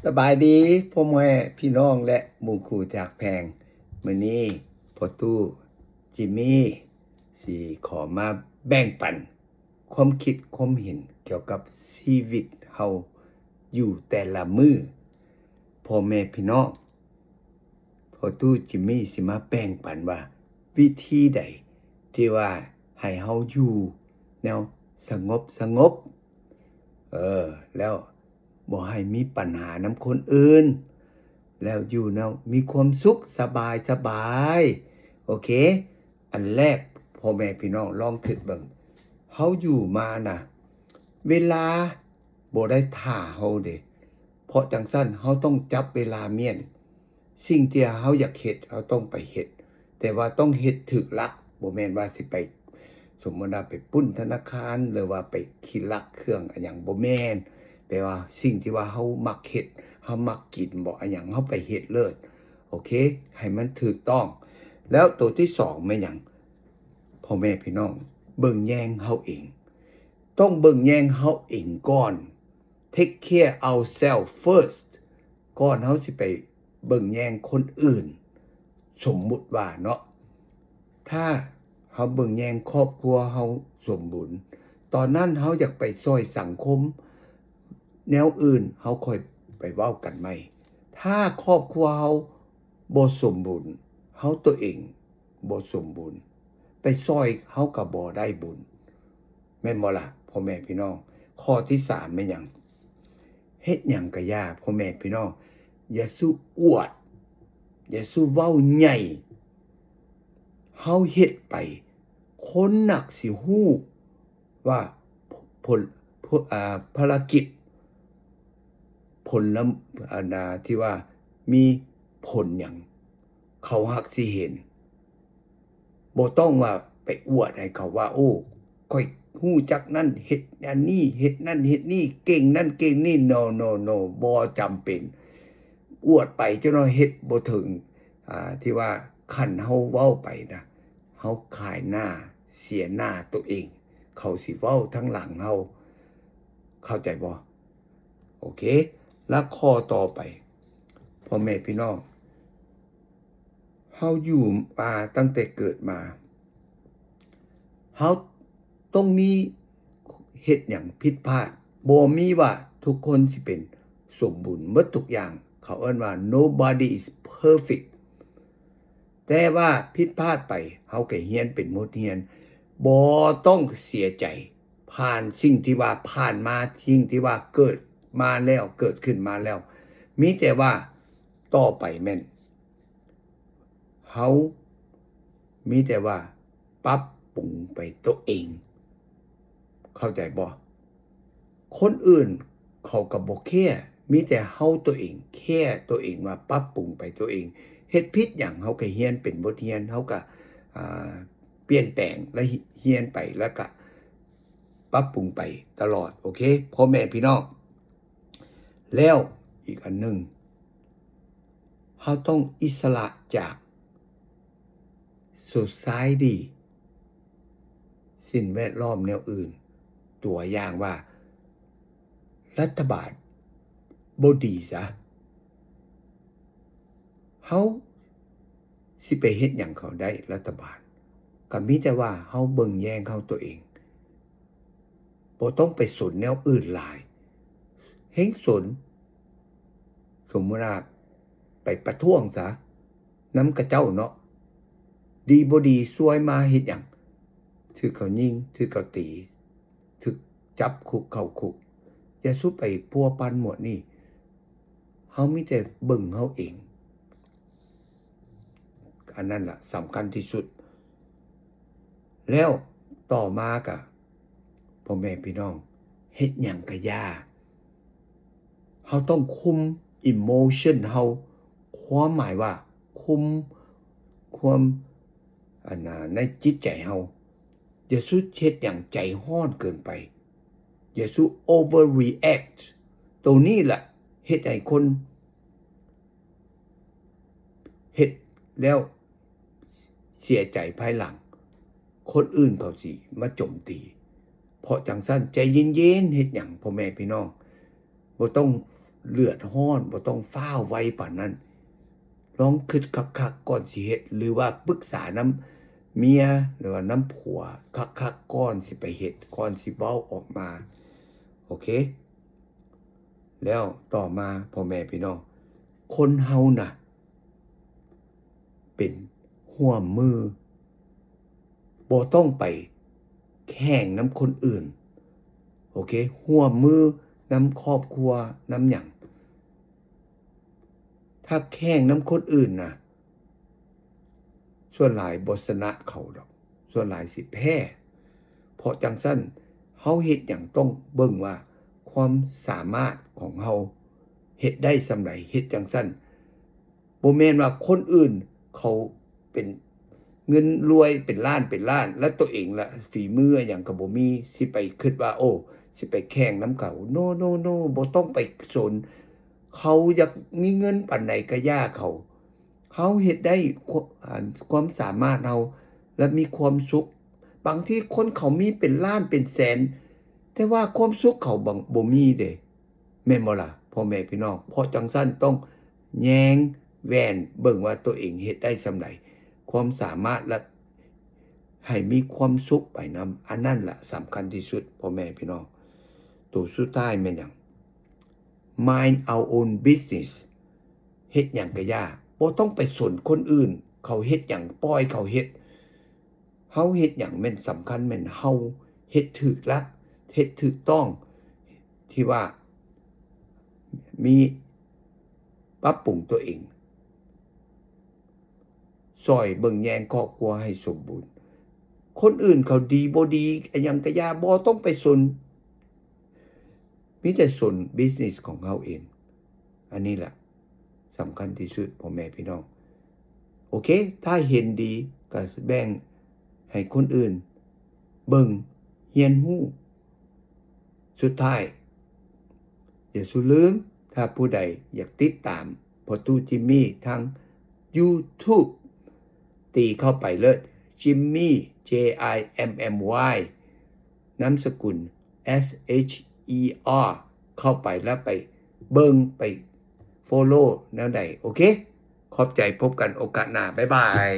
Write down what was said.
ສະບາຍດີພໍ່ແມ່ພີ່ນ້ອງ ແລະ ໝູ່ຄູ່ທີ່ຮັກແພງ. ມື້ນີ້ພໍ່ຕູ້ຈິມມີຊິຂໍມາແບ່ງປັນຄວາມຄິດຄວາມເຫັນກ່ຽວກັບຊີວິດເຮົາຢູ່ແຕ່ລະມື້. ພໍ່ແມ່ພີ່ນ້ອງ, ພໍ່ຕູ້ຈິມມີຊິມາແບ່ງປັນວ່າ ວິທີໃດທີ່ວ່າໃຫ້ເຮົາຢູ່ແນວສະຫງົບສະຫງົບ ເອີ ແລ້ວບໍ່ໃຫ້ມີປັນຫານຳຄົນອື່ນ ແລ້ວຢູ່ແນວມີຄວາມສຸກສະບາຍສະບາຍ. ໂອເຄ ອັນແລກ ພໍ່ແມ່ພີ່ນ້ອງລອງຄິດເບິ່ງ ເຮົາຢູ່ມານະ ເວລາບໍ່ໄດ້ຖ້າເຮົາເດ້ ເພາະຈັ່ງຊັ້ນເຮົາຕ້ອງຈັບເວລາມ້ຽນ. ສິ່ງທີ່ເຮົາຢາກເຮັດ ເຮົາຕ້ອງໄປເຮັດ ແຕ່ວ່າຕ້ອງເຮັດຖືກຫຼັກ. ບໍ່ແມ່ນວ່າຊິໄປ ສົມມຸດວ່າໄປປຸ້ນທະນາຄານ ຫຼືວ່າໄປຂີ້ລັກເຄື່ອງອີ່ຫຍັງ ບໍ່ແມ່ນ. ແຕ່ວ່າສິ່ງທີ່ວ່າເຮົາມັກເຮັດ ເຮົາມັກກິນບໍ ອີ່ຫຍັງ ເຮົາໄປເຮັດເລີດ. ໂອເຄ ໃຫ້ມັນຖືກຕ້ອງ. ແລ້ວໂຕທີສອງແມ່ນຫຍັງ? ພໍ່ແມ່ພີ່ນ້ອງ ເບິ່ງແຍງເຮົາເອງ ຕ້ອງເບິ່ງແຍງເຮົາເອງກ່ອນ. Take care ourselves first ກ່ອນເຮົາຊິໄປເບິ່ງແຍງຄົນອື່ນ. ສົມມຸດວ່າເນາະ ຖ້າເຮົາເບິ່ງແຍງຄອບຄົວເຮົາສົມບູນ ຕອນນັ້ນເຮົາຢາກໄປຊ່ອຍສັງຄົມແນວອື່ນ ເຮົາຄ່ອຍໄປເວົ້າກັນໃໝ່. ຖ້າຄອບຄົວເຮົາບໍ່ສົມບູນ ເຮົາໂຕເອງ ບໍ່ສົມບູນ ໄປຊ່ອຍເຮົາກໍບໍ່ໄດ້ບຸນ ແມ່ນບໍ່ລະ ພໍ່ແມ່ພີ່ນ້ອງ? ຂໍ້ທີສາມແມ່ນຫຍັງ? ເຮັດຫຍັງກະຢ່າ ພໍ່ແມ່ພີ່ນ້ອງ ຢ່າສູ່ອວດ ຢ່າສູ່ເວົ້າໃຫຍ່. ເຮົາເຮັດໄປ ຄົນນັກຊິຮູ້ ວ່າຜົນ ຜົນ ອ່າ ພາລະກິດ ຜົນລະ ອັນນາ ທີ່ວ່າມີຜົນຫຍັງ ເຂົາຮັກຊິເຫັນ. ບໍ່ຕ້ອງວ່າໄປອວດໃຫ້ເຂົາວ່າ ໂອ້ ຂ້ອຍຮູ້ຈັກນັ້ນ ເຮັດອັນນີ້ ເຮັດນັ້ນເຮັດນີ້ ເກັ່ງນັ້ນເກັ່ງນີ້. No no no ບໍ່ຈຳເປັນ. ອວດໄປ ເຈົ້າໜ້ອຍເຮັດບໍ່ເຖິງ ອ່າ ທີ່ວ່າ ຄັນເຮົາເວົ້າໄປນະ ເຮົາຂາຍໜ້າ ເສຍໜ້າໂຕເອງ ເຂົາຊິເວົ້າທາງຫຼັງເຮົາ ເຂົ້າໃຈບໍ່? ໂອເຄ ແລ້ວຂໍ້ຕໍ່ໄປ ພໍ່ແມ່ພີ່ນ້ອງ ເຮົາຢູ່ມາຕັ້ງແຕ່ເກີດມາ ເຮົາຕ້ອງມີ ເຮັດຫຍັງຜິດພາດ ບໍ່ມີວ່າທຸກຄົນຊິເປັນສົມບູນໝົດທຸກຢ່າງ. ເຂົາເອີ້ນວ່າ nobody is perfect. ແຕ່ວ່າຜິດພາດໄປ ເຮົາກໍຮຽນເປັນບົດຮຽນ. ບໍ່ຕ້ອງເສຍໃຈ ຜ່ານສິ່ງທີ່ວ່າຜ່ານມາ ສິ່ງທີ່ວ່າເກີດມາແລ້ວ ເກີດຂຶ້ນມາແລ້ວ. ມີແຕ່ວ່າຕໍ່ໄປແມ່ນ ເຮົາມີແຕ່ວ່າປັບປຸງໄປໂຕເອງ. ເຂົ້າໃຈບໍ່? ຄົນອື່ນເຂົາກໍບໍ່ແຄ ມີແຕ່ເຮົາໂຕເອງແຄໂຕເອງ ວ່າປັບປຸງໄປໂຕເອງ. ເຮັດຜິດຫຍັງ ເຮົາກໍຮຽນເປັນບົດຮຽນ ເຮົາກໍ ອ່າ ປ່ຽນແປງ ແລະ ຮຽນໄປ ແລ້ວກໍປັບປຸງໄປຕະຫຼອດ. ໂອເຄ ພໍ່ແມ່ພີ່ນ້ອງ ແລ້ວອີກອັນໜຶ່ງ ເຮົາຕ້ອງອິດສະຫຼະຈາກ society ສິ່ງແວດລ້ອມແນວອື່ນ. ຕົວຢ່າງວ່າ ລັດຖະບານບໍ່ດີຊະ ເຮົາຊິໄປເຮັດຫຍັງເຂົາໄດ້ ລັດຖະບານ? ກໍມີແຕ່ວ່າເຮົາເບິ່ງແຍງເຮົາໂຕເອງ. ບໍ່ຕ້ອງໄປສົນແນວອື່ນຫຼາຍ. ເຮັງສົນ ສົມມຸດວ່າໄປປະທ້ວງຊະນຳຂະເຈົ້າເນາະ ດີບໍ່ດີຊ່ວຍມາເຮັດຫຍັງ? ຖືກເຂົາຍິງ ຖືກເຂົາຕີ ຖືກຈັບຄຸກເຂົ້າຄຸກ. ຢ່າສູ່ໄປພົວພັນໝວດນີ້. ເຮົາມີແຕ່ເບິ່ງເຮົາເອງ. ອັນນັ້ນລະສຳຄັນທີ່ສຸດ. ແລ້ວຕໍ່ມາກະ ພໍ່ແມ່ພີ່ນ້ອງ ເຮັດຫຍັງກະຢ່າ ເຮົາຕ້ອງຄຸມ emotion ເຮົາ ຄວາມໝາຍວ່າຄຸມຄວາມ ອັນນາ ໃນຈິດໃຈເຮົາ. ຢ່າສູ່ເຮັດຫຍັງໃຈຮ້ອນເກີນໄປ. ຢ່າສູ່ overreact. ໂຕນີ້ລະເຮັດໃຫ້ຄົນ ເຮັດແລ້ວເສຍໃຈພາຍຫຼັງ ຄົນອື່ນເຂົາຊິມາໂຈມຕີ. ເພາະຈັ່ງຊັ້ນ ໃຈເຢັນໆ ເຮັດຫຍັງ ພໍ່ແມ່ພີ່ນ້ອງ ບໍ່ຕ້ອງ ເລືອດຮ້ອນ, ບໍ່ຕ້ອງຟ້າວໄວປານນັ້ນ. ລອງຄິດຄັກໆກ່ອນຊິເຮັດ ຫຼືວ່າປຶກສານຳເມຍ ຫຼືວ່ານຳຜົວຄັກໆກ່ອນຊິໄປເຮັດ, ກ່ອນຊິເວົ້າອອກມາ. ໂອເຄ? ແລ້ວຕໍ່ມາ ພໍ່ແມ່ພີ່ນ້ອງ, ຄົນເຮົານະ ເປັນຮ່ວມມື, ບໍ່ຕ້ອງໄປແຂ່ງນຳຄົນອື່ນ. ໂອເຄ? ຮ່ວມມືນຳຄອບຄົວ, ນຳຫຍັງ. ຖ້າແຂ່ງນຳຄົນອື່ນນະ, ສ່ວນຫຼາຍບໍ່ຊະນະເຂົາດອກ, ສ່ວນຫຼາຍຊິແພ້. ເພາະຈັ່ງຊັ້ນ, ເຮົາເຮັດຫຍັງຕ້ອງເບິ່ງວ່າຄວາມສາມາດຂອງເຮົາເຮັດໄດ້ສ່ຳໃດ, ເຮັດຈັ່ງຊັ້ນ. ບໍ່ແມ່ນວ່າຄົນອື່ນເຂົາເປັນເງິນລວຍເປັນລ້ານເປັນລ້ານ ແລະ ຕົວເອງລະຝີມືຫຍັງກໍບໍ່ມີ, ຊິໄປຄິດວ່າ ໂອ້ ຊິໄປແຂ່ງນຳເຂົາ. ໂນ ໂນ ໂນ, ບໍ່ຕ້ອງໄປສົນ. ເຂົາຢາກມີເງິນປານໃດກໍຢ່າເຂົາ. ເຮົາເຮັດໄດ້ຄວາມ ອັນ ຄວາມສາມາດເຮົາ ແລະ ມີຄວາມສຸກ. ບາງທີຄົນເຂົາມີເປັນລ້ານເປັນແສນ, ແຕ່ວ່າຄວາມສຸກເຂົາບໍ່ ບໍ່ມີເດ້. ແມ່ນບໍ່ລະ ພໍ່ແມ່ພີ່ນ້ອງ? ເພາະຈັ່ງຊັ້ນຕ້ອງແຍງແຫວນເບິ່ງວ່າຕົວເອງເຮັດໄດ້ສ່ຳໃດ, ຄວາມສາມາດ ແລະ ໃຫ້ມີຄວາມສຸກໄປນຳ, ອັນນັ້ນລະສຳຄັນທີ່ສຸດ ພໍ່ແມ່ພີ່ນ້ອງ. ໂຕສຸດທ້າຍແມ່ນຫຍັງ? Mind our own business. ເຮັດຫຍັງກະຢ່າ, ບໍ່ຕ້ອງໄປສົນຄົນອື່ນເຂົາເຮັດຫຍັງ, ປ່ອຍເຂົາເຮັດ. ເຮົາເຮັດຫຍັງແມ່ນສຳຄັນ, ແມ່ນເຮົາເຮັດຖືກຫຼັກ, ເຮັດຖືກຕ້ອງ, ທີ່ວ່າມີປັບປຸງຕົວເອງ, ຊ່ອຍເບິ່ງແຍງຄອບຄົວໃຫ້ສົມບູນ. ຄົນອື່ນເຂົາດີບໍ່ດີ ອີຫຍັງກະຢ່າ, ບໍ່ຕ້ອງໄປສົນ, ມີແຕ່ສົນ business ຂອງເຮົາເອງ. ອັນນີ້ລະສຳຄັນທີ່ສຸດ ພໍ່ແມ່ພີ່ນ້ອງ. ໂອເຄ, ຖ້າເຫັນດີກໍແບ່ງໃຫ້ຄົນອື່ນເບິ່ງ, ຮຽນຮູ້. ສຸດທ້າຍ, ຢ່າສູ່ລືມ, ຖ້າຜູ້ໃດຢາກຕິດຕາມພໍ່ຕູ້ຈິມມີທາງ YouTube, ຕີເຂົ້າໄປເລີຍ, Jimmy, J I M M Y, ນາມສະກຸນ S H E R, ເຂົ້າໄປແລ້ວໄປເບິ່ງ, ໄປ follow ແນວໃດ. ໂອເຄ, ຂອບໃຈ, ພົບກັນໂອກາດໜ້າ. ບາຍບາຍ.